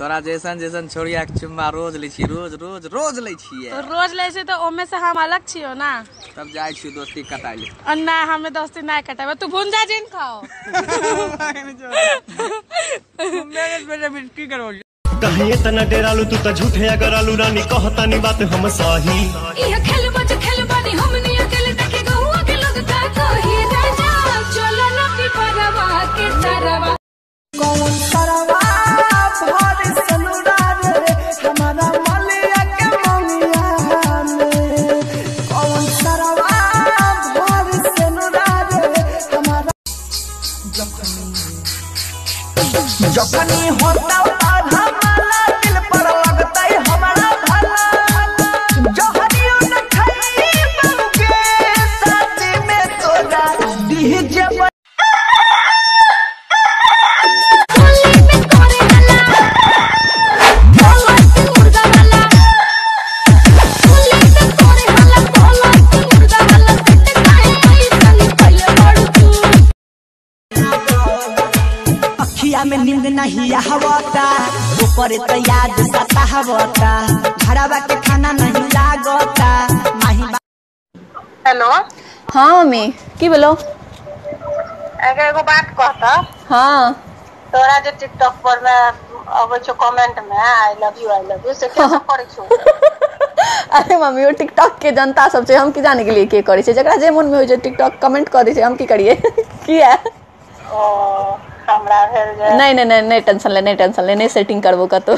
तोरा जैसन जैसन छोड़िया के चुम्मा रोज लै छी, रोज रोज रोज लै छियै। तो रोज लै छी तो ओमे से हम अलग छियो ना। तब जाइ छियो दोस्ती कटाइ ले। और ना हमें दोस्ती ना कटाबे, तू भुंजा जिन खाओ। मेरे बेटे बिस्की करो। कहीं इतना डेरालू तू त झूठे अगर आलू रानी कहतानी बात हम सही। इह खेलबा जे खेलबानी हमनी अकेले देखे गहुआ के लोग का कही राजा चलो न पिपरवा के तरवा। कौन तरवा भर सनुरा रे हमारा मलिया के मंगिया में, कौन तरवा भर सनुरा रे हमारा। जखनी होता हमारा दिल पर लगता है हमारा भला, जहरियो न खाई बंगे साथ में तोरा डीजे। अखिया में नींद नहीं आवता, ऊपर तो याद सतावता, घरवा के खाना नहीं लागता माही। हेलो। हाँ मम्मी की बोलो? एगो एगो बात कहता। हाँ तोरा जे टिकटॉक पर में अबै छौ कमेंट में I love you I love you से के सब करै छौ? अरे मम्मी ओ टिकटॉक के जनता सब छै, हम की जाने के लिए के करै छै, जकरा जे मन में होइ छै टिकटॉक कमेंट कऽ दै छै, हम की करिए किया? ओ हमरा भेल जे नहीं नहीं नहीं नहीं टेंशन ले, नहीं टेंशन ले, नहीं सेटिंग करबो कतौ।